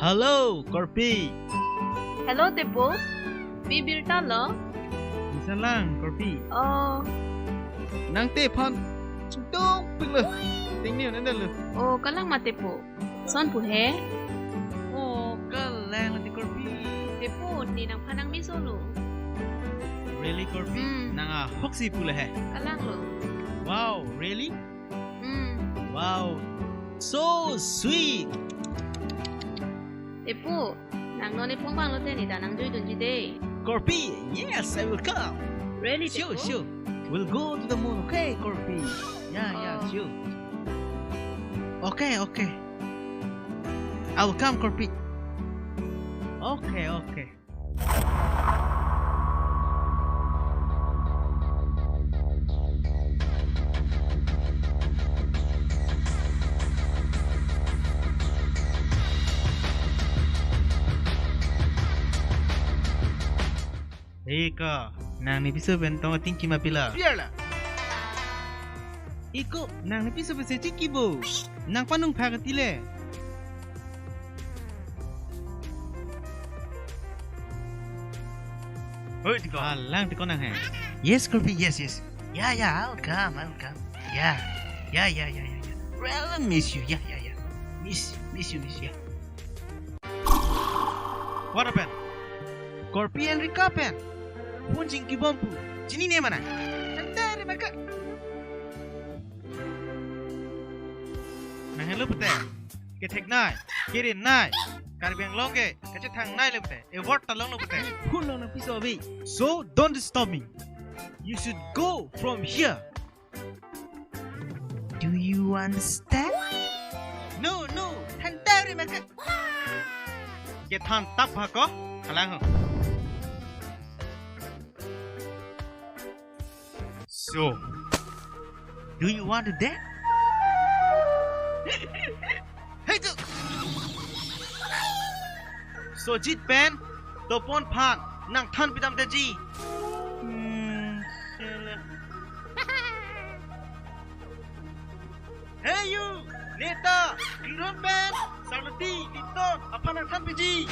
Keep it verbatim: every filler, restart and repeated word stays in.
Hello, Korpi. Hello, Tepo. Pi birta lo? Bisa lang, Korpi. Oh. Nang te phan chingtung pik lo. Ting ni nang lo. Oh, kalang ma Tepo. Son pu he? Oh, kalang lati Korpi. Tepo, ne nangphan nangmeso lo. Really, Korpi? Hmm. Nang ahok si pu le he. Kalang lo. Wow, really? Hmm. Wow, so sweet. Tepo, nang non ipong bang lote ne ta nangjui dunji de. Korpi, yes, I will come. Really, sure, Tepo? Sure. We'll go to the moon, okay, Korpi? Yeah, yeah, oh, sure. Okay, okay. I will come, Korpi. Okay, okay. Eko, nang ne piso pen tong ating kima pila? Biar la. Eko, nang ne piso pen se chiki bo. Nang panung phak ati le. Hoi, Tiko. Alang Tiko nang he. Yes, Korpi, yes, yes. Yeah, yeah, I'll come, I'll come. Yeah, yeah, yeah, yeah, yeah, yeah. Really miss you, yeah, yeah, yeah. Miss, miss you, miss you, yeah. What happened? Korpi and Rika pen phone chingki bom pu. Chinine ma nang? Anta re maka. Nang helo pute. Kethek nai, kere nai, Karbi Anglong ke kachethang nai le pute. Award ta long lo pute. Phone long nang piso abi. So don't disturb me. You should go from here. Do you understand? No, no. Than ta re maka. Kethan tap ha ko. Kalang ho. So, do you want to date? Hey, tu. Sojit pen Topon phan nangthan pidam teji. Hmm, sele. Hey you, neta, Klinghon pen Sarlati, Liton aphan nangthan piji.